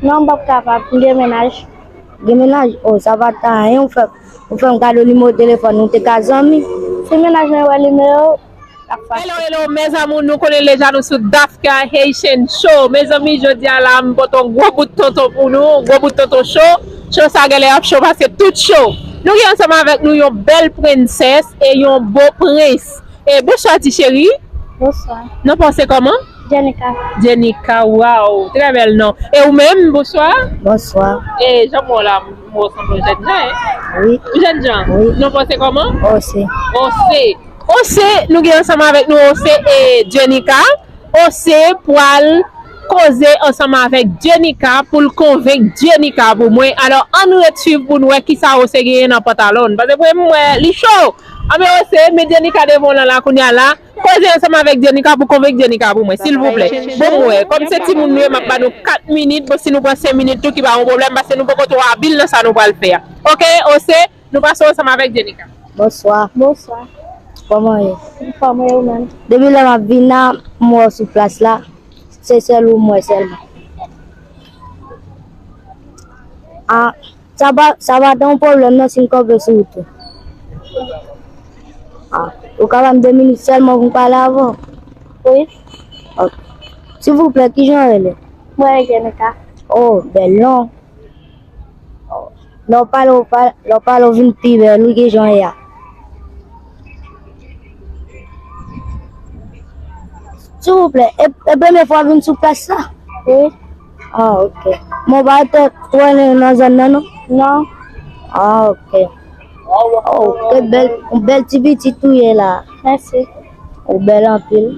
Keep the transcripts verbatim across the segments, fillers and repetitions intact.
Non, m p ap kapab. M gen mennaj. Gen mennaj? Oh, sa pa ta anyen. Ou fè, ou fè m kado nimewo telefòn ou, te ka zanmi. Si mennaj mwen wè nimewo, l ap fache. Hello, hello, mes amours, nou konnen deja nou sou Dafka Haitian Show. Mezanmi, jodi a la, m pote yon gwo bout tonton pou nou, yon gwo bout tonton cho. Cho sa genlè ap cho pase tout cho. Nou gen ansanm avèk nou yon bèl prensès e yon bo prens. E bonswa ti cheri. Bonswa. Non pa w se kòman? Jenica. Jenica, waw, trè bèl non. E ou menm, bonswa? Bonswa. E jan m wè w la, m wè w sanble yon jèn jan, en? Wi. Yon jèn jan? Wi. Non pa w se kòman? Ose. Ose. Ose, nou gen ansanm avèk nou Ose e Jenica. Ose pral koze ansanm avèk Jenica pou l konvenk Jenica pou mwen. Alò, ann ret swiv pou n wè kisa Ose genyen nan pantalon l. Paske pou mwen, li cho. Anben Ose, met Jenica devan w lan la kounye a la. Koze ansanm avèk Jenica pou konvenk Jenica pou mwen, silvouplè. Bon, mwen, kòm se timoun nou ye, m ap ba nou kat minit. Bon, si nou pran senk minit tou, ki pa yon pwoblèm, paske nou poko twò abil nan sa nou pral fè a. Oke, Ose, nou pase ansanm avèk Jenica. Bonswa. Bonswa. Kòman w ye? Anfòm, e ou menm? Depi lè m ap vin la, m wè w sou plas la, se sèl ou m wè sèlman. A, sa pa, sa pa t yon pwoblèm non si n kanpe sou wout ou. A, ou ka ban m de minit sèlman pou m pale avè w? Wi. Ok. Silvouplè, kijan w rele? Mwen rele Jenica. Oh, bèl non. Lè w pale, w pa-, lè w pale, w vin pi bèl, wi, kijan w ye a? Silvouplè, e, e premye fwa w vin sou plas la? Wi. Ah, ok. Mwen pa te konnen nan zòn nan, non? Non. Ah, ok. Oh, ke bèl, yon bèl ti pitit ou ye la. Mèsi. Ou bèl anpil.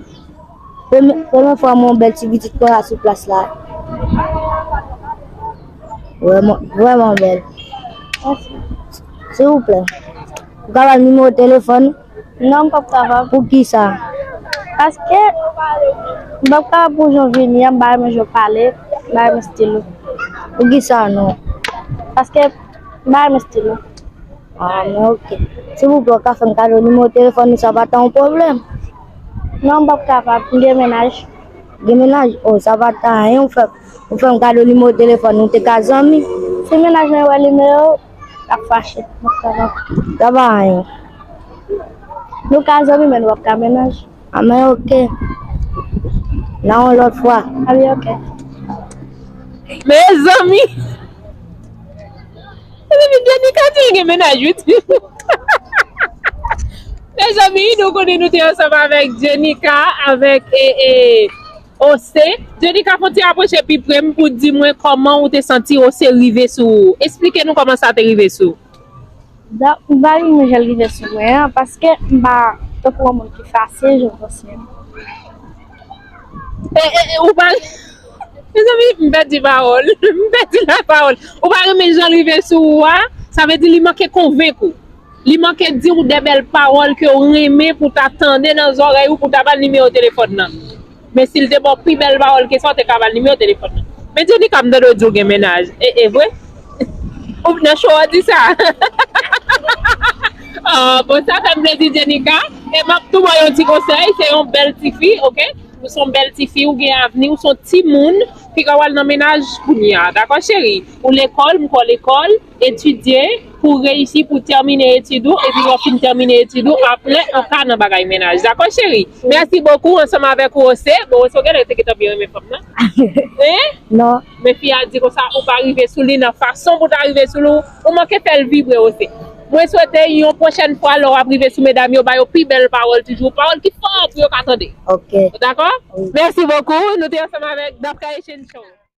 Premye, premye fwa m wè yon bèl ti pitit konsa sou plas la. Vrèman, vrèman bèl. Mèsi. Silvouplè, ou ka ba m nimewo telefòn? Non, m p ap kapab. Poukisa? Paske m p ap kapab pou jan w vini an, m pa renmen jan w pale, m pa renmen estil ou. Poukisa non? Paske m pa renmen estil ou. Ah, men ok. Silvouplè, ou ka fè m kado nimewo telefòn ou, sa pa ta yon pwoblèm? Non, m p ap kapab. M gen mennaj. Gen mennaj? Oh, sa pa ta anyen. Ou fè, ou fè m kado nimewo telefòn ou, te ka zanmi. Si mennaj mwen wè nimewo, l ap fache. M p ap kapab. Sa pa anyen. Nou ka zanmi, men nou p ap ka mennaj. Ah, men ok. Nan yon lòt fwa. Ah, wi, ok. Mezanmi! Mezanmi, Jenica di l gen mennaj, wi, ti. Mezanmi, nou konnen nou te ansanm avèk Jenica, avèk, e, e, Ose. Jenica, fè w ti apwoche pi pre m pou di mwen kòman ou te santi Ose rive sou ou. Esplike nou kòman sa te rive sou ou. Donk, m pa renmen jan l rive sou mwen an, paske m pa tankou yon moun ki fasil, jan w panse. E, e, e, ou pa, mezanmi, m pèdi pawòl. M pèdi lapawòl. Ou pa renmen jan l rive sou ou a, sa vle di li manke konvenk ou. Li manke di w de bèl pawòl ke w renmen pou w ta tande nan zòrèy ou, pou w ta ba l nimewo telefòn nan. Men si l te ba w pi bèl pawòl ke sa, w te ka ba l nimewo telefòn nan. Men Jenica, m tande w di w gen mennaj. E, e vre? Ou nan cho a di sa? Ah, bon, sa fè m plezi, Jenica. E m ap tou ba w yon ti konsèy. Se yon bèl tifi, oke? Ou se yon bèl tifi, ou gen avni, ou se yon timoun ki ka al nan mennaj kounye a. Dakò, cheri? Ou lekòl, m kwè w lekòl. Etidye pou reyisi, pou tèmine etid ou, epi lè w fin tèmine etid ou, apre, ou ka nan bagay mennaj. Dakò, cheri? Mèsi bokou, ansanm avèk ou, Ose. Bon, Ose, ou genlè te gentan byen renmen fanm nan. Hein? Non. Men fi a di konsa, ou pa rive sou li nan fason pou ta rive sou li, ou manke fè l vibre, Ose. Mwen swete yon pwochèn fwa, lè w ap rive sou medam yo, ba yo pi bèl pawòl toujou, pawòl ki fò pou yo ka tande. Ok. Dakò? Wi. Mèsi bokou. Nou te ansanm avèk Dafka Haitian Show.